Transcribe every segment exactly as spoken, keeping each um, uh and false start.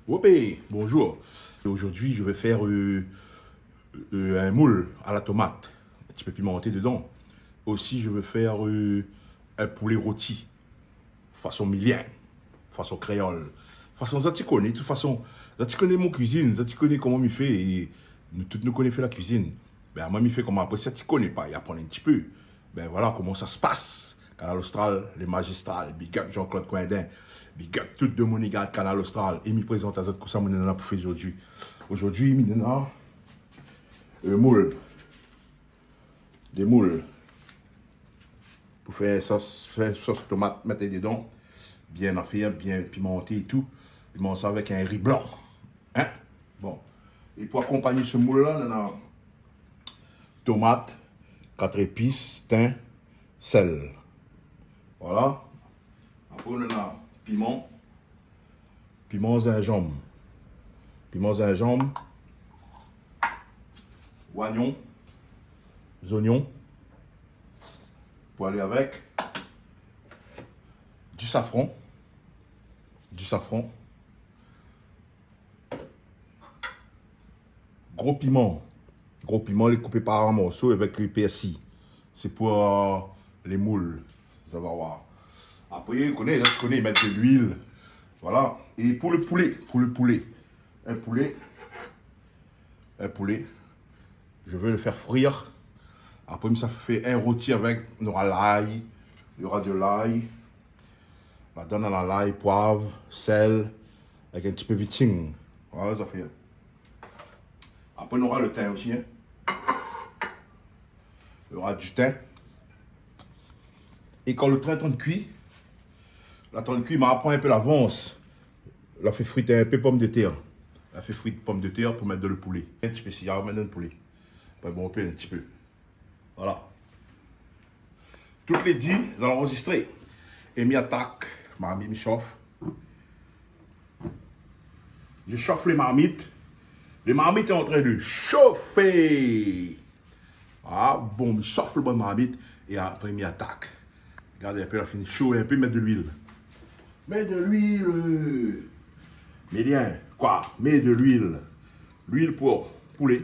Wopé, bonjour. Aujourd'hui, je vais faire, euh, euh, un moule à la tomate, un petit peu pimenté dedans. Aussi, je vais faire, euh, un poulet rôti, fason milien, fason kréol, fason zot i koné. De tout fason, zot i koné mon kuizine, zot i koné koman mi fé, é nou tout nou koné fé la kuizine. Bin, moin, mi fé koman, apré, zot i koné pa, i aprann in ti pé. Bin voilà koman sa i spas. Kanal Austral, le magistral. Big up Jean-Claude Coindin. Big up tout demoun i gard Kanal Austral. É mi prézant azot kosa mi néna pou fé zordi. Zordi, mi néna, euh, moul. Dé moul. Pou fé sos, fé sos tomat, mèt dedan. Bien afèr, bien pimanté é tou. É manz sa avèk in ri blan. Hein ? Bon. É pou akonpagn se moul-la, nou néna tomat, kat zépis, tin, sèl. Voilà. Apré, nou néna piman. Piman, zinzanm. Piman, zinzanm. Oignon. Zoignon. Pou alé avèk. Du safran. Du safran. Gro piman. Gro piman, lé koupé par morso avèk pèrsi. Sé pou, euh, lé moul. Zot va oir. Apré, ou koné, zot i koné, mèt de luil. Voilà. É pou le poulé, pou le poulé. In poulé. In poulé. Je vais le faire frire. Apré, mi sa fé in roti avèk, nora lay. Il y aura de l'ail. Ladan, nana lay, poiv, sèl, avèk in ti pé viting. Voilà, zafèr. Apré, nora le tin osi, hein. Nora du tin. É kan le tin lé antrinn kui, la lé antrinn kui, ma pran in pé lavans. La fé frit in pé pomdetèr. La fé frit pomdetèr pou mèt dan le poulé. In ti pé siya, mèt dan le poulé. Apré, bon, in pé, in ti pé. Voilà. Tout lé di, zot i anrozistré. É mi atak. Marmit mi shof. Je chauffe les marmites. Les marmites est en train de chauffer. Ah bon, mi shof le bann marmit. É apré, mi atak. Gard in pé, la fini sho, in pé, mèt de luil. Mèt de luil. Mé bien, koi, mèt de luil. Luil pou poulé.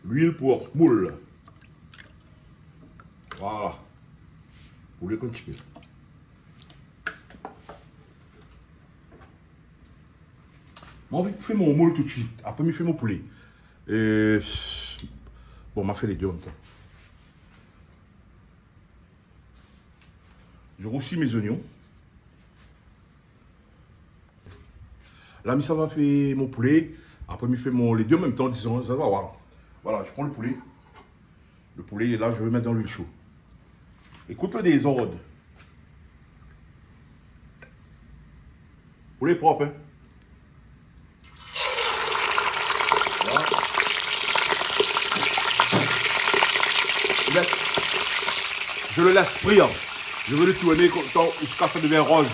Luil pou moul. Voilà. Poulé konm ti pé. Moin, mi fé mon moul tout suit. Apré, mi fé mon poulé. Euh, bon, ma fé lé dé an mèm tan. Je rousis mes oignons. La, mi sa va fé mon poulé. Apré, mi fé mon, lé dé an mèm tan, dizon, zot va oir. Voilà, je prends le poulet. Le poulet est là, je vais mettre dans l'huile chaude. Écoute le désordre. Poulé prop, hein. Voilà. Je laisse, je le laisse frire. Je vais le tourner co-, tant, jusqu'à ce que ça devienne rose.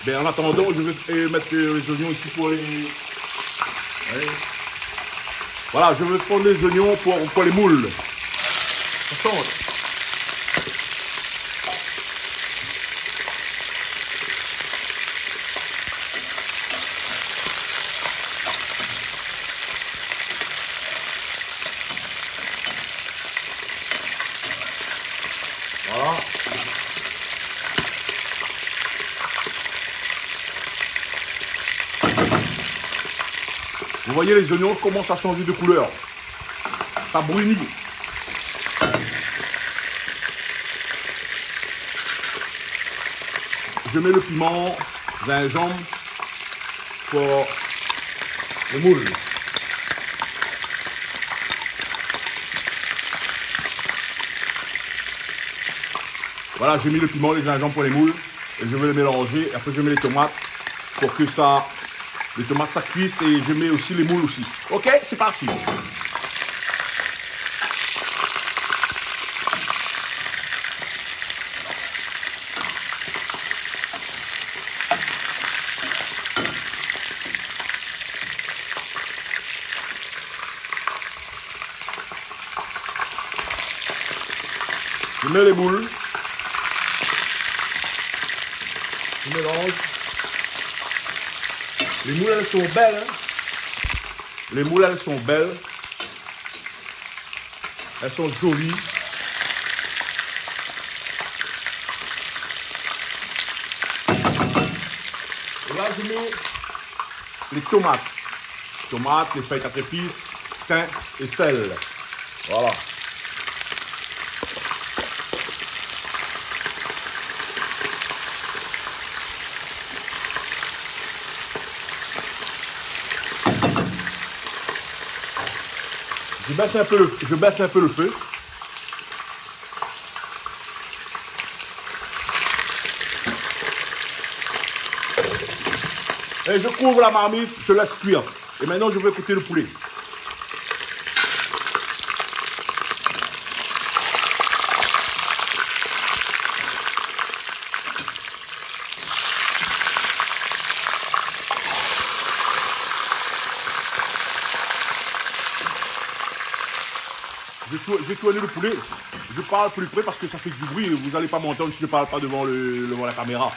Ben, en attendant, je vais, euh, mettre, euh, les oignons ici pour les, ouais. Voilà, je vais prendre les oignons pour, pour les moules. Ça change. Voilà. Vous voyez, les oignons commencent à changer de couleur. Ça brunit. Je mets le piment, gingembre pour le moule. Voilà, j'ai mis le piment, les gingembre pour les moules. Et je vais le mélanger. Et après, je mets les tomates pour que ça, les tomates, ça cuise. Et je mets aussi les moules aussi. Ok, c'est parti. Je mets les moules. Je mélange. Les moules, elles sont belles, hein. Les moules, elles sont belles. Elles sont jolies. Et là, je mets les tomates. Tomates, les feuilles quatre épices, thym et sel. Voilà. Je baisse un peu le, je baisse un peu le feu. Et je couvre la marmite, je laisse cuire. Et maintenant, je vais égoutter le poulet. Je tour-, je tourne le poulet. Je parle plus près parce que ça fait du bruit. Vous allez pas m'entendre si je parle pas devant le, devant la caméra.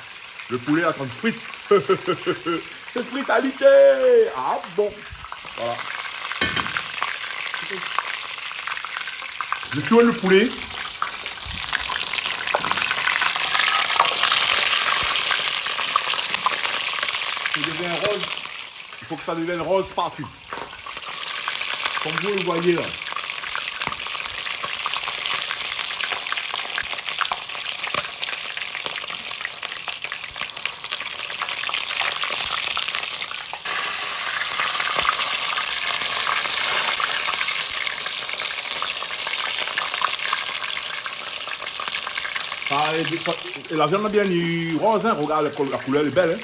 Le poulet est en train de frire. C'est fritalité. Ah bon. Voilà. Je tourne le poulet. Il devient rose. Il faut que ça devienne rose partout. Comme vous le voyez là. Ah, é, é la viann la bien li roz, hein. Regard la koul-, la koulèr lé bèl, hein.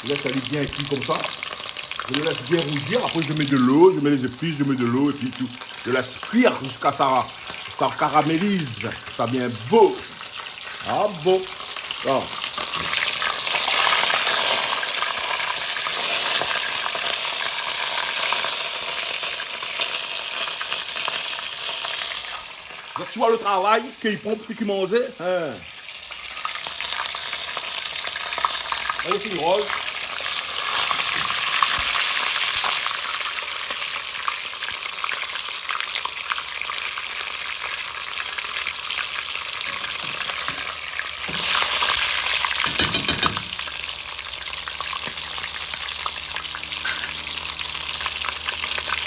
Je laisse aller bien cuire comme ça. Je le laisse bien rougir. Après, je mets de l'eau, je mets les épices, je mets de l'eau et puis tout. Je laisse cuire jusqu'à ça, ça caramélise. Ça devient beau. Ah bon. Alors. Zot i voi le travay ke i pran pou sak i manz, hein. Alé, fine roz.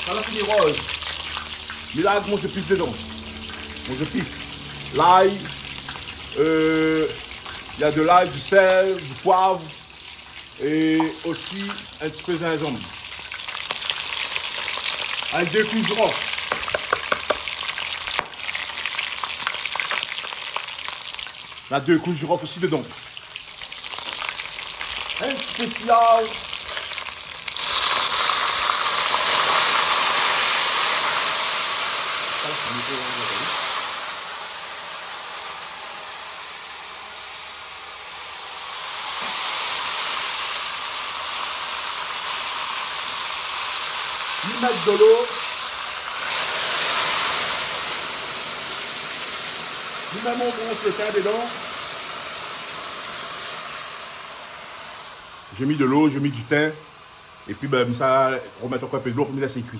Sa la fini roz. Mi la èk mon zépis dedan. Mon zépis. Lay. Euh, il y a de l'ail, du sel, du poivre et aussi un petit peu de gingembre. Avèk dé kou jirof. La dé kou jirof osi dedan. In spésial. Mi mèt dolo. Mi mèt mon bransh le tin dedan. J'ai mis de l'eau, j'ai mis du thym. Épi, bin, mi sa romèt ankor in pé dolo pou mi lès kui.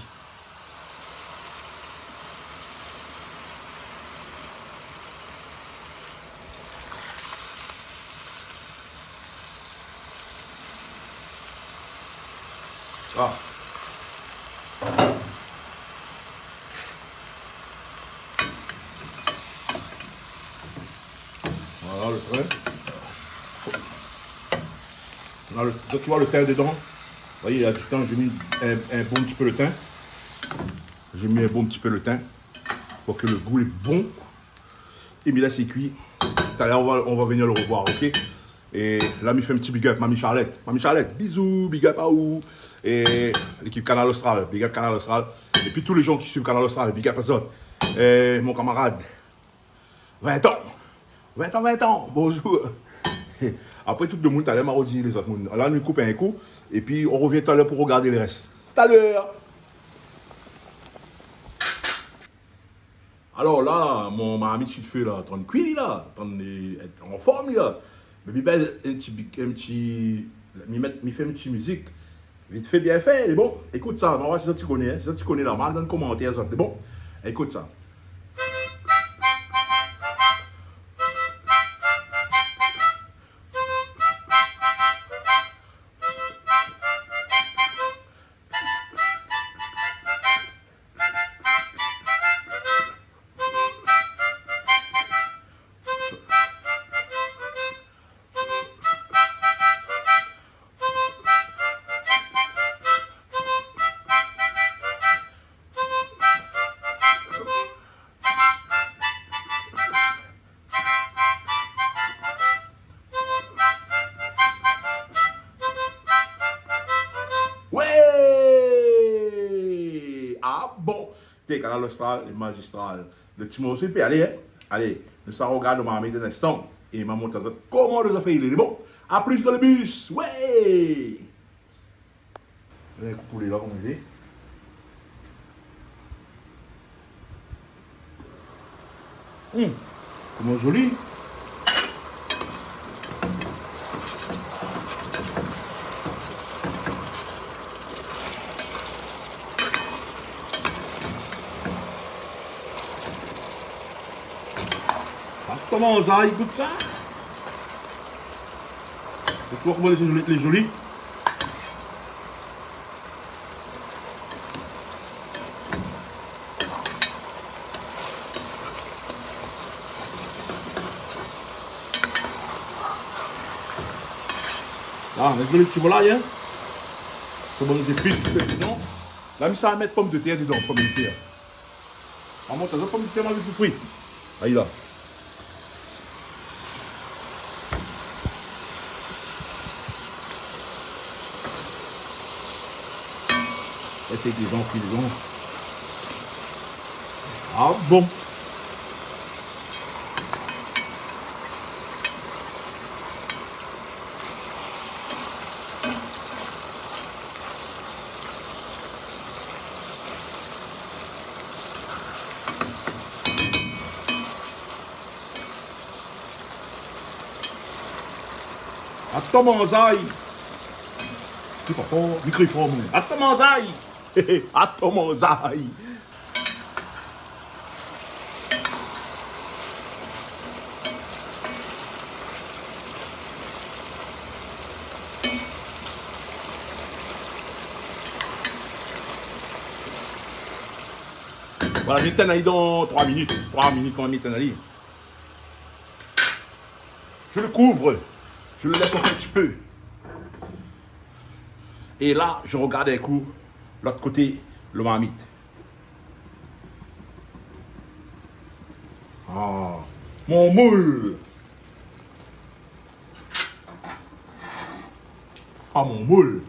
Ah. Voilà le tin. Là, le, donc, tu vois le thym dedans. Vous voyez, il y a du thym, j'ai mis un, un bon petit peu le thym. J'ai mis un bon petit peu le thym pour que le goût est bon. É mi lès kui. Talèr, on va, on va venir le revoir, ok ? É la, mi fé in ti big up, Mami Charlette. Mami Charlette, bizou, big up aou. É lékip Kanal Austral, big up Kanal Austral. Épi tout lé jan ki suiv Kanal Austral, big up azot. É mon kamarad, vin an. Vin an, vin an. Bonjour. Apré, tout demoun, talèr, ma redi lézot moun. La, nou koup in kou. Épi, on revien talèr pou regard le rès. Talèr. Alor la, mon marmit si le fé la, antrinn kui li la, antrinn èt an form li la. Mé mi bèl in ti bik-, in ti, mi mèt, mi fé in ti mizik. Vit fé, bien fé, lé bon. Ékout sa, ma oir si zot i koné, in. Si zot i koné la, ma dan komantèr, zot, lé bon. Ékout sa. Wé! A bon! Té, Kanal Austral, lé mazistral. Lo ti morso i pé alé, in. Alé, nou sa rogard lo marmit dan in instan. É ma mont azot koman nou sa fé lé, lé bon. A plis dan lo bis. Wé! Alé, koup poulé la, koman i lé. Hum, koman zoli. A, koman sa i gout sa. Ou oi koman lé zoli, lé zoli. La, mèt zoli ti volay, in. Sa bann zépis, ti pé dedan. La, mi sa mèt pomdetèr dedan, pomdetèr. Amon, ta zot pomdetèr, ma vi pou fri. Ayi la. Éséy dedan, kui dedan. A bon. Atann manzay. Ti papa, mikrofon. Atann manzay. Atann manzay. Voilà, mi étinn ali dan troi minit. Troi minit kan mèm, mi étinn ali. Je le couvre, je le laisse encore un petit peu. Et là, je regarde un coup l'autre côté, le marmite. Ah, mon moul. Ah, mon moul.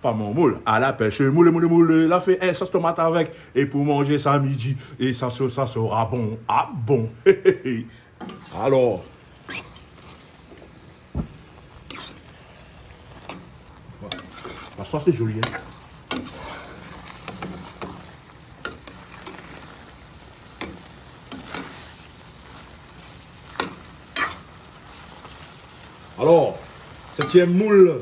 Pa mon moul, a la pèsh moul, moul, moul, la fé in sos tomat avèk, é pou manzé sa midi, é sa, sa, sa sera bon. A bon. Alor. La sos lé zoli, in. Alor, sa ti in moul.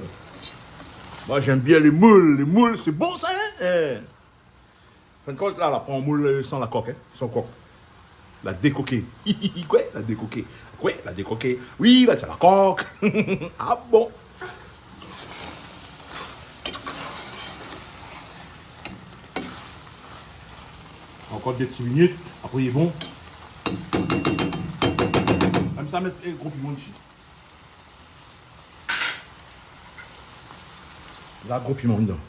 Moin, j'aime bien les moules. Les moules, c'est bon, ça, hein ? Eh. Fin de kont, la, la pran moul, euh, san la kok, hein, san kok. La dékoké. Koué, la dékoké. Koué, la dékoké. Oui, la, sa la kok. A bon. Ankor dé ti minit, apré lé bon. Mèm sa, mèt, eh, gro piman isi. La, gro piman dedan.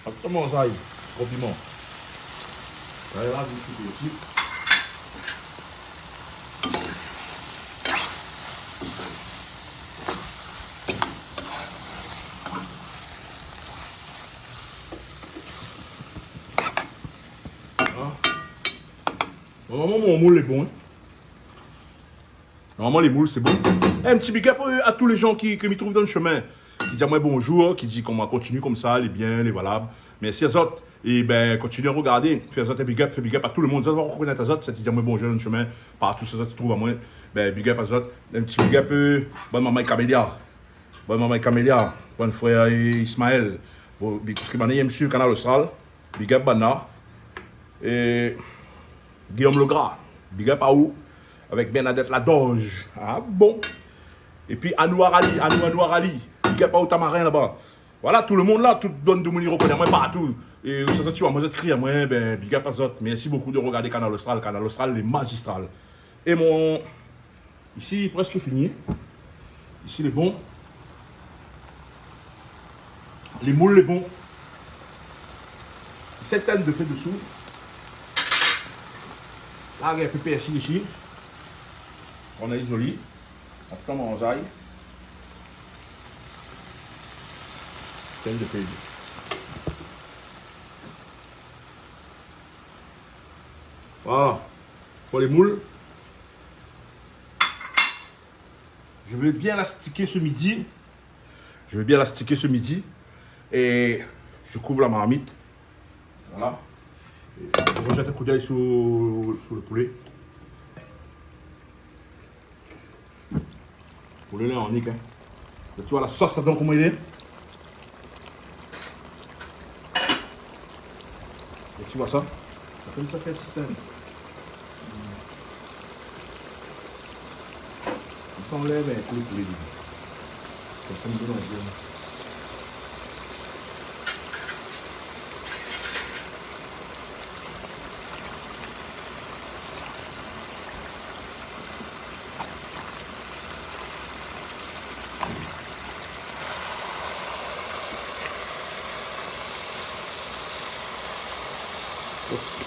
Atann manzay, gro piman. Sa la, vit fé osi. Voilà. Normalman, mon moul lé bon, hein. Normalman, lé moul, sé bon. Eh, in ti big up, euh, a tout lé jan ki, ke mi trouv dan le shemin, ki di amoin bonjour, ki di koman kontinié konmsa, lé bien, lé valab. Mèrsi azot. Ében, kontinié rogardé, fé azot in big up, fé big up a tout le moun. Zot va rokonèt azot, sat i di amwin bonzour, in shomin, partou sa zot i trouv amwin. Bin, big up azot. In ti big up, eu, bann manmay Kamélia. Bann manmay Kamélia, bann frèr, eu, Ismaël. Bon, bi-, paske banna i èm suiv Kanal Austral. Big up banna. É Guillaume Legras, big up aou. Avèk Bernadette Ladoge. A bon. Épi Anou Arali, Anou, Anou Arali. Big up aou Tamarin laba. Voilà, tout le moun la, tout bann demoun i rokonèt amwin partou. É sa zot i oi amwin, zot i kri amwin, bin, big up azot. Mèrsi bokou de rogardé Kanal Austral. Kanal Austral lé mazistral. É mon Isi, prèsk fini. Isi, lé bon. Lé moul, lé bon. Sèt tann de fé desou. La, gard in pé pèrsi isi. Ou la zoli. Atann, manzay. Tann de fé. Voilà. Pou lé moul. Je vais bien l'astiquer ce midi. Je vais bien l'astiquer ce midi. Et je couvre la marmite. Voilà. Et je rejette un coup d'œil sur, sur le poulet. Poulé la, anik, in. Mé ou oi la sos ladan koman i lé. É ou oi sa ? Sa fé sa fé sistèm. Konmsa, anlèv in kou lo poulé dedan. Konmsa, nou mélanz bien.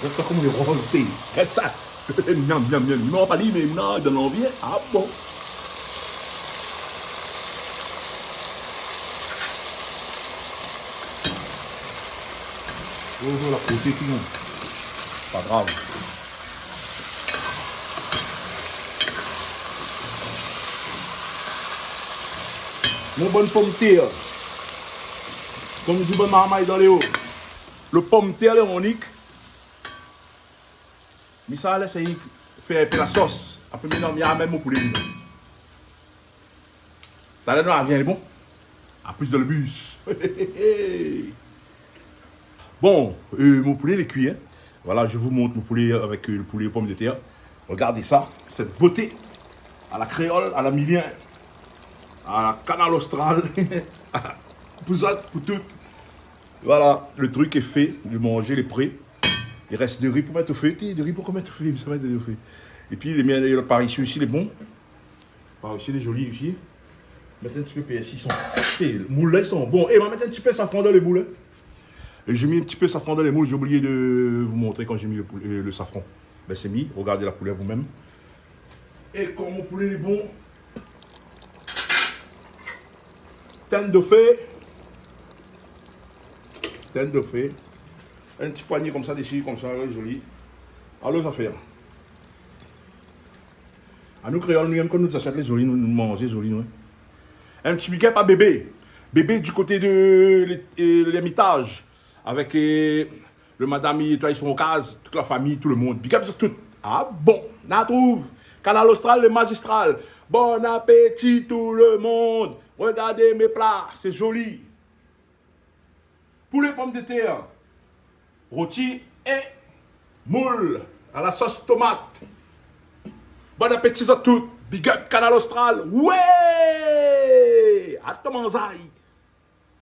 Gard sa koman lé roz, té. Gard sa. Miam, miam, miam. Non, pa li, mé non, i donn lanvi, in. A bon. Bonjour la proté, tout le monde. Pa grav. Mon bann pomtèr. Konm di bann marmay dan léo. Lo pomtèr lé anik. Mi sa lès ali fé in pé la sos. Apré, mi mélanz, mi amèn mon poulé dedan. Talèr nou arvien, lé bon. A plis dan lo bis. Bon, eu, mon poulé lé kui, in. Voilà, je vous montre mon poulet avec, euh, le poulet aux pommes de terre. Regardez ça, cette beauté. À la créole, à la Milien, à la Kanal Austral. Pou zot, pou tout. Voilà, le truc est fait, le manger est prêt. I rès de ri pou mèt o fé. Té, de ri pou mèt o fé, sa va mèt o fé. Épi, lé mien, par isi osi, lé bon. Par isi, lé zoli osi. Mèt in ti pé pèrsi, son, té, moul la, i san bon. É, ma mèt in ti pé safran dan lé moul, in. Et j'ai mis un petit peu de safran dans les moules. J'ai oublié de vous montrer quand j'ai mis le poulet, le safran. Ben, c'est mis. Regardez la couleur vous-même. É konm mon poulé lé bon. Tann do fé. Tann do fé. In ti pwagné konmsa dési, konmsa, lé zoli. Alor, zafèr. Anou kréol, nou yèm kan nout zasièt lé zoli, nou, nou manz zoli, nou. In ti big up a Bébé. Bébé du koté de l'É-, euh, l'Ermitage. Avèk, euh, le madam i nétoy son kaz, tout la fami, tout le moun. Big up zot tout. A bon, na trouv. Kanal Austral, le magistral. Bon appétit tout le monde. Regardez mes plats, c'est joli. Poulet pomme de terre, rôti é moul à la sauce tomate. Bon appétit zot tout. Big up Kanal Austral. Ouais! Atann manzay.